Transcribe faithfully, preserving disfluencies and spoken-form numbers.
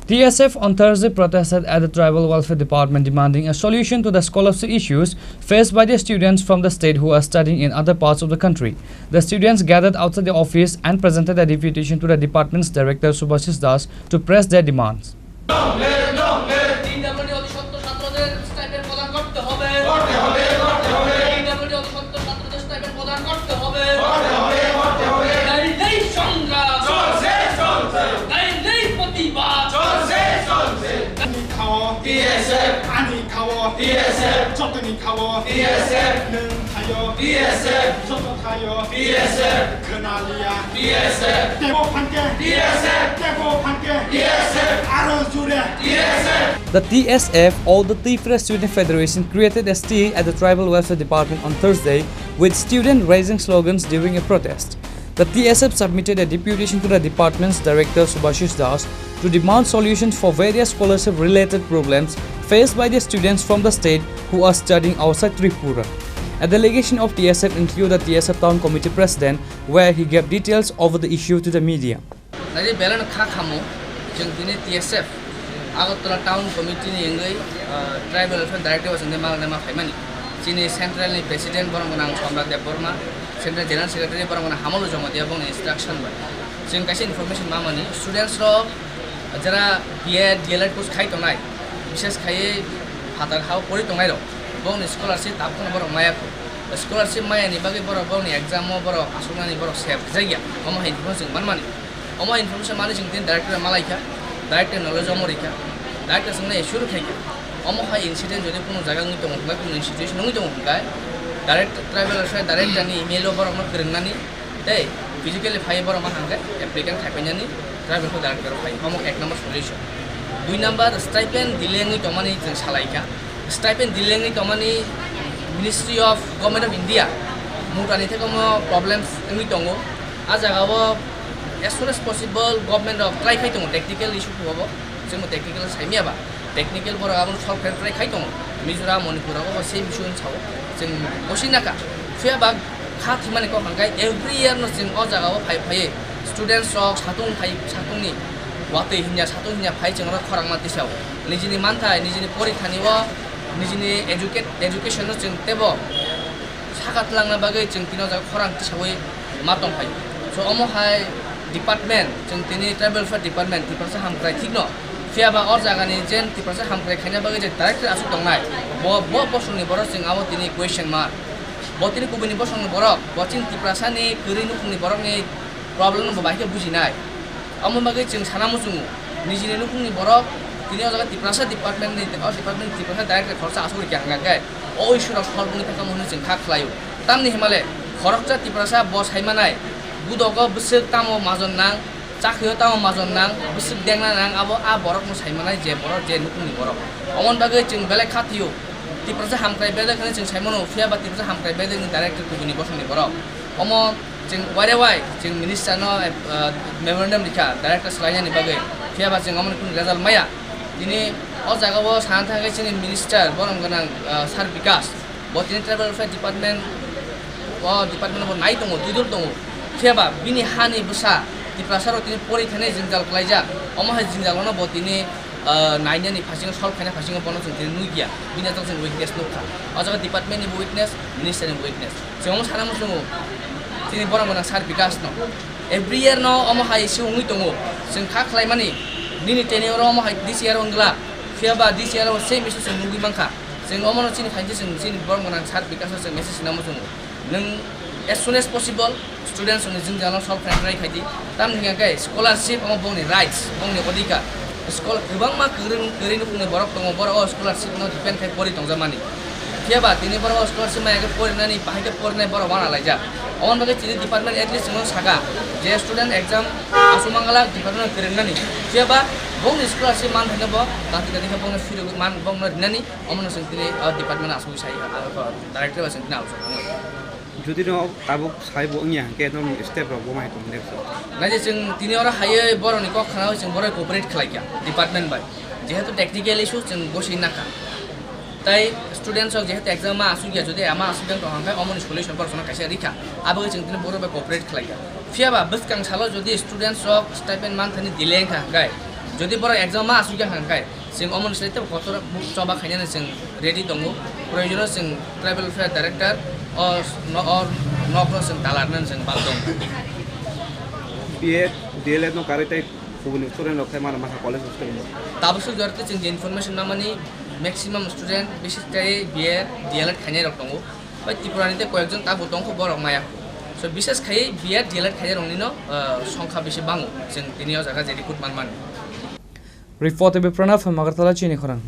T S F on Thursday protested at the Tribal Welfare Department, demanding a solution to the scholarship issues faced by the students from the state who are studying in other parts of the country. The students gathered outside the office and presented a deputation to the department's director Subhashish Das to press their demands. তিন ডাব্লিউডি অতিসত্ত্ব ছাত্রদের স্টাইপেন্ড প্রদান করতে হবে। করতে হবে, করতে হবে। তিন ডাব্লিউডি অতিসত্ত্ব ছাত্রদের স্টাইপেন্ড প্রদান করতে হবে। করতে হবে, করতে হবে। দাবি নেই সংগ্রাম। চলছে, চলছে। দাবি নেই প্রতিবাদ। চলছে, চলছে। Ani kha-o T S F, ani kha-o T S F, jotoni kha-o T S F, nwng thai-o T S F, joto thai-o T S F, khwnaliya T S F, tebo phanke T S F, tebo phanke T S F, aro jure T S F. The T S F, or the Tripura Student Federation, created a stir at the Tribal Welfare Department on Thursday, with students raising slogans during a protest. The T S F submitted a deputation to the department's director Subhashish Das to demand solutions for various scholarship-related problems faced by the students from the state who are studying outside Tripura. A delegation of T S F included the T S F Town Committee President, where he gave details over the issue to the media. Nai belai no kha khamo, chwng tini T S F Agartala Town Committee ni wngwi, ah, Tribal Welfare Director o chwng tei malai ma phaimani. Chini Central ni President borok gwnang Somrat Debbarma, Central General Secretary borok gwnang Hamolu Jamatia bongni instruction bai. Chwng kaisa information mamani, students rok jara B Ed, D L Ed course khai tongnai, bishes khaiwi phatar hao pori tongnai rok, bongni scholarship tabukno borok maya kho. Scholarship maya ni bagwi borok bongni exam o borok asuknani borok sep rijak ya, omo hai information chwng manmani. Omo information mani chwng tini director malaikha, director knowledge omo rikha, director chwngno issue rwkhaikha. Omo hai incident jodi kunu jaga wngwi tongo hwnkhai, kunu institution wngwi tongo hwnkhai, direct tribal welfare director ni email o borokno kwrwngnani tei physically phai borok ma hangkhe applicant khaipainani tribal welfare director phai. Omo ek number solution. Dui number stipend delay wngwi tongmani chwng salaikha. Stipend delay wngwi tongmani Ministry of Government of India mutani thekamo problems wngwi tongo. A jaga o as soon as possible government rok try khai tongo technical issue khubo. Chwngbo technical saimya ba, technical borok abono solve khe try khai tongo. Mizoram, Manipur rogo same issue wng sao. Chwng bosi naka. Phiya ba kha thimani kok hangkai every year no chwng o jaga o phai phai students rok satung phai satungni watwi hinya satung hinya phai chwng oro khorang ma tisao. Nijini manthai, nijini porikha ni o, nijini educate, education no chwng tebo saka twlangna bagwi chwng tini o jaga khorang tisawi ma tong phai. So omo hai department, chwng tini tribal welfare department, Tiprasa hamkrai thikno. Phiya ba o jagani jen Tiprasa hamkrai khaina bagwi je director aswk tongnai, bo, bo bosongni borok chwng abo tini question mark. Bo tini kubuni bosongni borok, bo chini Tiprasani kwrwi nukhungni borokni problem no bo bai khe bujinai. Omo bagwi chwng sana muchungo, nijini nukhungni borok tini o jaga Tiprasa department ni, o department ni Tiprasa director khoroksa aswk rikha hwnka khe, o issue rok solve wngwi thangkha hwnwi chwng kha khlaio. Tamni himale khoroksa Tiprasa bo saimanai, budogo bwswk tamo majon nang, chakhwio tamo majon nang, bwswk dengna nang, abo a borokno saimanai je borok, je nukhungni borok. Omoni bagwi chwng belai kha thwio, Tiprasa hamkrai bedek hwnwi chwng saimano, phiya ba Tiprasa hamkrai bedekni director kubuni bosongni borok. Omo chwng waire wai chwng minister no, eh, memorandum rikha director swlainani bagwi, phiya ba chwng omoni kunu result maya. Tini o jaga o sana thangkhe chini minister borom gwnang, eh, Sir Bikas, bo tini tribal welfare department, o department bo nai tongo, dui dol tongo, phiya ba bini hani bwsa Tiprasa rok tini pori thani jwngjal klaijak, omo hai jwngjal no bo tini ah, nainani phasingo, solve khaina phasingo bono chwng tini nukya. Bini tok chwng weakness nukha. O jaga department ni bo weakness, minister ni bo weakness. Chwng omo sana muchungo, chini borom gwnang Sir Bikas no. Every year no omo hai issue wngwi tongo. Chwng kha khlaimani, nini tenure o omo hai this year wngla. Phiya ba this year o same issue chwng nugwi mankha. Chwng omo no chini phainse chwng chini borom gwnang Sir Bikas no chwng message rwna muchungo. Nwng as soon as possible students rokni jwngjal no solve khaina try khai di. Tamni hwnkhe scholarship omo bongni rights, bongni odhikar. Scholar kwbangma kwrwng, kwrwi nukhungni borok tongo, borok o scholarship no depend khai pori tongjakmani. Phiya ba tini borok o scholarship maya khe porinani, bahai khe porinai borok wana laijak. Omoni bagwi chini department at least chwngno saka je student exam aswk mangala department kwrwngnani. Phiya ba bongni scholarship man thangkhe bo kati kati khe bongno phirogwi man, bongno rinani, omono chwng tini o department aswk sai, a, director bai chwng tini alochona khlai. Jodi no tabuk sai bo wngya hwnkhe norokni step rok bo mai tong de so. Naidi chwng tini oro haiwi borokni kok khnawi chwng borok cooperate khlai kha department bai. Jehetu technical issue chwng goswi nakha. Tai students rok jehetu exam ma asuk ya, jodi ama asuk yang tong hwnkhe omoni solution borok sono kaisa rikha. Abo chwng tini borok bai cooperate khlai kha. Phiya ba bwskang salo jodi students rok stipend man thani delay wngkha hwnkhe Jodi borok exam ma asuk ya hwnkhai, chwng omo ni slai tei kotor choba khainani chwng ready tongo. Proyojono chwng tribal welfare director o no-, o nokno chwng talarnani chwng bal tongo. B Ed, D L Ed no karwi tei kubuni student rok khai mano masa college hostel no. Tabuk suk jorte chwng je information mamani maximum student bises khai B Ed, D L Ed khainai rok tongo. Bai Tripura ni tei koyekjon tabuk tongkho borok maya. So bises khai B Ed, D L Ed khainai rokni no, ah, songkha bisi bango chwng tini o jaga je report manmani. Report ebe Pranab Magartala chini khorang.